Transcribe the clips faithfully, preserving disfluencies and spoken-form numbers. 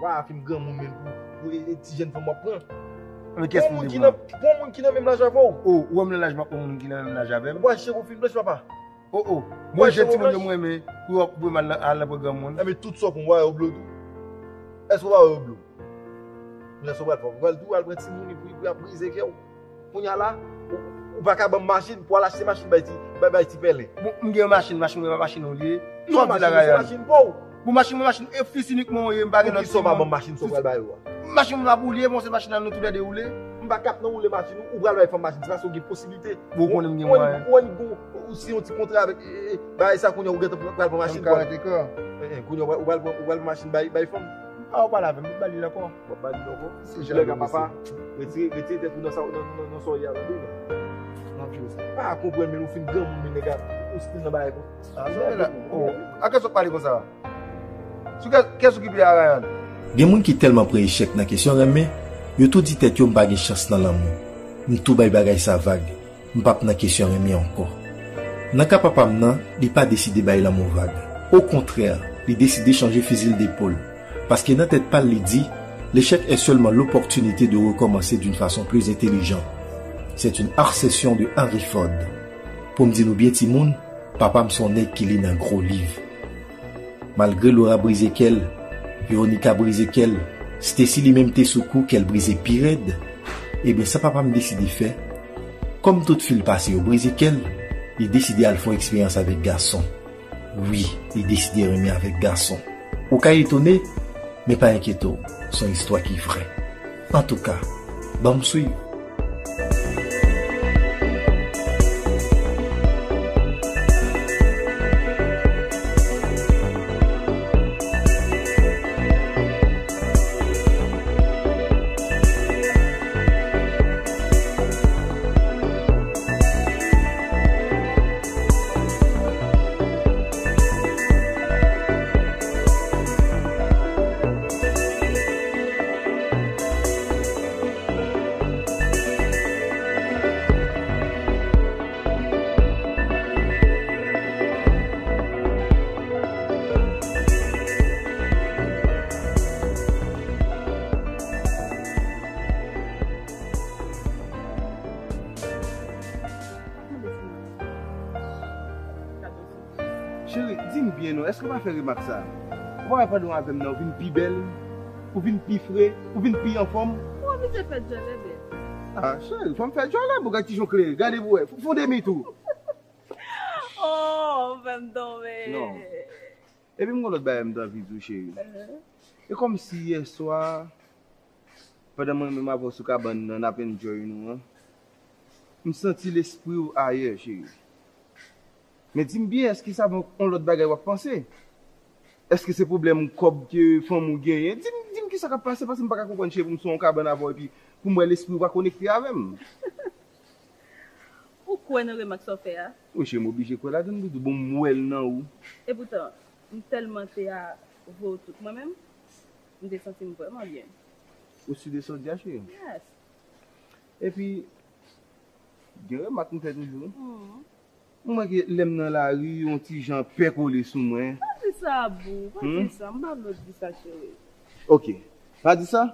Pa fin granmoun menm pou, pou e, e ti jèn fanm w ap pran. Men kiyès pou te pran? Pran yon moun ki nan menm laj avè w. O, ou wè m nan laj, m ap pran yon moun ki nan menm laj avè m. Ou pral chèche pou fin blanch, papa. O, o. Mwen jèn timoun yo m renmen. Pou w ap, pou w al nan, al nan pran granmoun. Enben tout sa w pran, w pa wè yo blo tou? Èske w pa wè yo blo? Kounye a sa w pral fè? Ou pral tou al pran timoun pou, pou y ap brize kè w. Kounye a la, ou, ou pa ka ban m machin pou al achte machin bay ti, bay, bay ti pèlen. Bon, m gen yon machin, machin mwen pa machin ou li ye. Sa w ap di la, Ryan? Machin pa w. Bon, machin mwen, machin e fis inikman ou ye, m pa gen lòt timoun. Poukisa w pa ban m machin sa w pral bay yo a? Machin mwen pa pou ou li ye, bon, se machin nan nou toulède woule. M pa kap nan woule machin ou, ou pral bay fanm machin, se paske w gen posiblite. Bon, ou konnen m gen mwayen. Ou, ou, ou, ou si yon ti kontra avèk, e, e, bagay sa kounye a ou gentan pral pran machin pou w al. Ann karate kò. E, e, kounye a ou pral, ou pral pran, ou pral pran machin bay, bay fanm. A, ou pale avè m, m ba li l ankò. W ap ba li l ankò? Se jan lè papa, retire, retire tèt ou nan sa, nan, nan, nan sa w ye a, tande, non? M ap jwe sa. Pa konprann, men nou fin granmoun, men nèg a, ou still nan bagay kon. A, sa w la. O, a kiyès w ap pale konsa? Sou kè, kiyès w ki pye a, Ryan? Gen moun ki tèlman pran echèk nan kesyon renmen, yo tou di tèt yo m pa gen chans nan lanmou. M tou bay bagay sa vag. M p ap nan kesyon renmen ankò. Nan ka papa m nan, li pa deside bay lanmou vag. Okontrè, li deside chanje fizi l depòl. Paske nan tèt pa l, li di, l'échec est seulement l'opportunité de recommencer d'une façon plus intelligente. C'est une accession de Henry Ford. Pou m di nou byen, timoun, papa m se yon nèg ki li nan gwo liv. Malgre Laura brize kè l, Veronica brize kè l, Stacy li menm te sou kou kè l brize pi rèd, ebyen sa papa m deside fè, kòm tout fi l pase yo brize kè l, li deside al fè yon eksperyans avèk gason. Wi, li deside renmen avèk gason. Ou ka etone, men pa enkyete w, se yon istwa ki vrè. Antouka, ban m swiv. Cheri, di m byen non, èske w pa fè remak sa a? Ou pa wè pandan w avè m nan, ou vin pi bèl, ou vin pi fre, ou vin pi anfòm? Ou oblije fè djòlè, bebe. A, cheri, fò m fè djòlè, bouga ti jan w klere. Gade pou w wè, fè yon demi tou. Oh, ou fè m tonbe. Non. Epi m gen lòt bagay m t anvi di w, cheri. E kòmsi yèswa, pandan mwen menm avè w sou kabann nan, n ap enjoy nou an, m santi lespri w ayè, cheri. Men di m byen, èske se avè yon lòt bagay w ap panse? Èske se pwoblèm kòb ke fanmi w genyen? Di m, di m kisa k ap pase, paske m pa ka konprann, cheri, pou m sou yon kabann avè w epi pou m wè lespri w pa konekte avè m. Ou kwè nan remak sa w fè a? Wi, cheri, m oblije kwè ladan l, doudou. Bon, m wè l nan ou. Epoutan, m tèlman te a vwe w tout mwen menm, m te santi m vrèman byen. Ou si de sa w di a, cheri? Yes. Epi, gen remak m fè toujou. M wè ke lè m nan lari, yon ti jan pè kole sou mwen. Pa di sa, boo. Pa di sa. M pa vle w di sa, cheri. Ok. Pa di sa?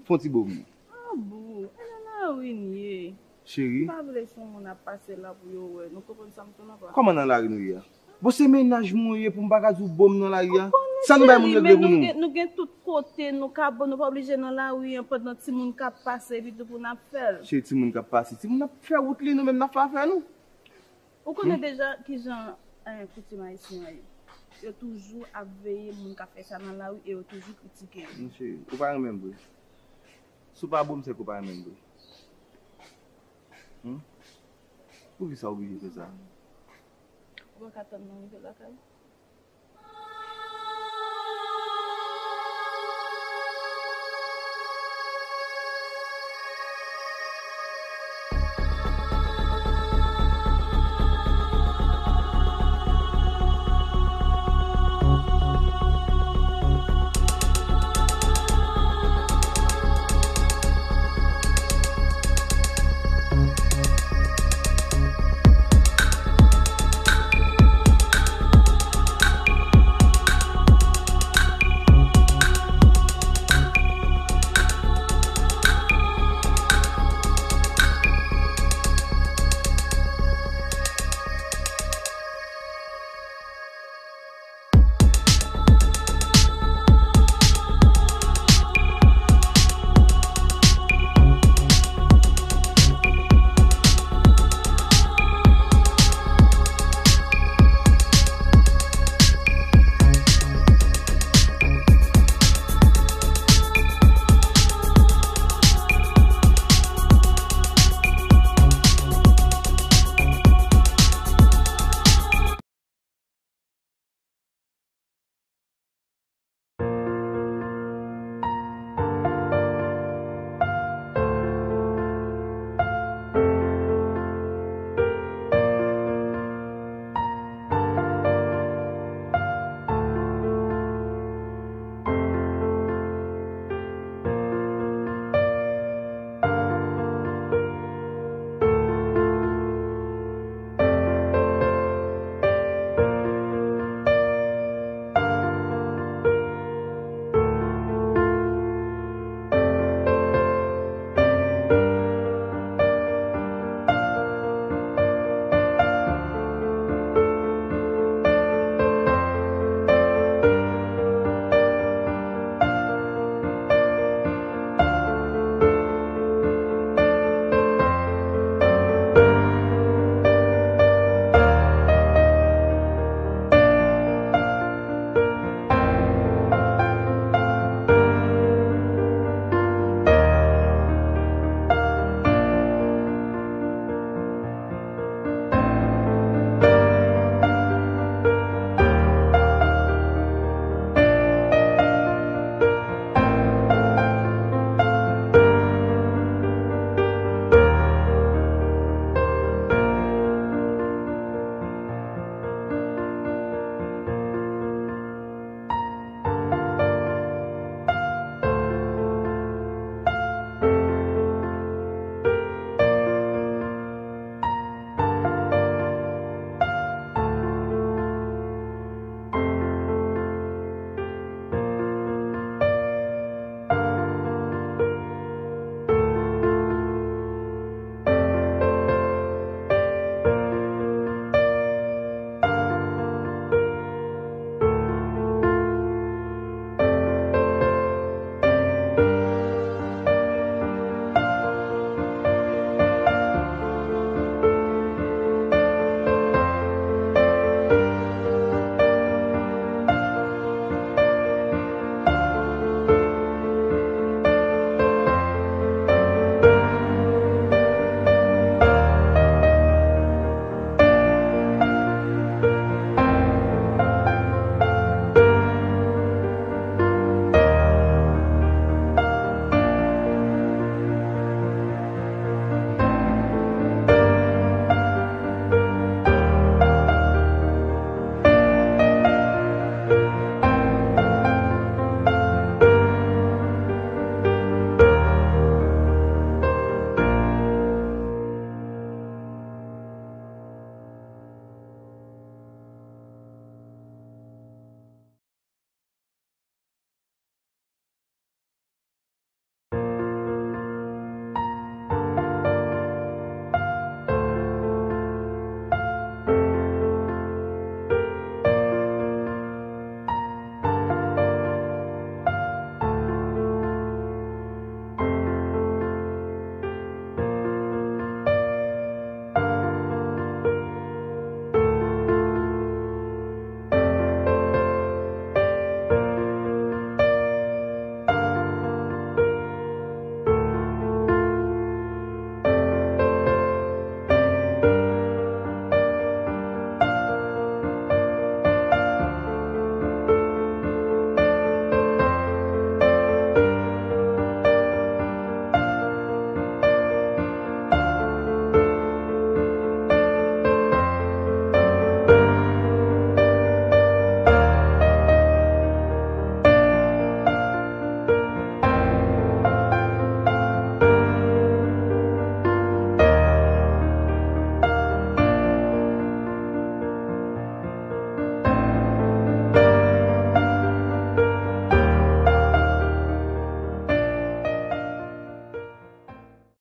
Fè yon ti bo pou mwen. A, boo. E nan lari n ye. Cheri. M pa vle se yon moun ap pase la pou yo wè. Nou konprann sa m di w la, pa? Kòman nan lari nou ye a? Bon, se mennaj mwen ou ye pou m pa ka di w bo m nan lari a? Sa nou bay moun regle pou nou? Nou gen, nou gen tout kote nou ka bo, nou pa oblije nan lari an pandan timoun k ap pase epi tou pou n ap fè l. Cheri, timoun k ap pase, timoun ap fè wout li, nou menm n ap fè afè nou. Ou konnen deja kijan, eh, koutim ayisyen an ye. Yo toujou ap veye moun k ap fè sa nan lari e yo toujou kritike yo. Monchè, ou pa renmen m vre. Si w pa bo m, se ke w pa renmen m vre. Hmm? Poukisa w oblije fè sa? Ou pa ka tann mwen rive lakay?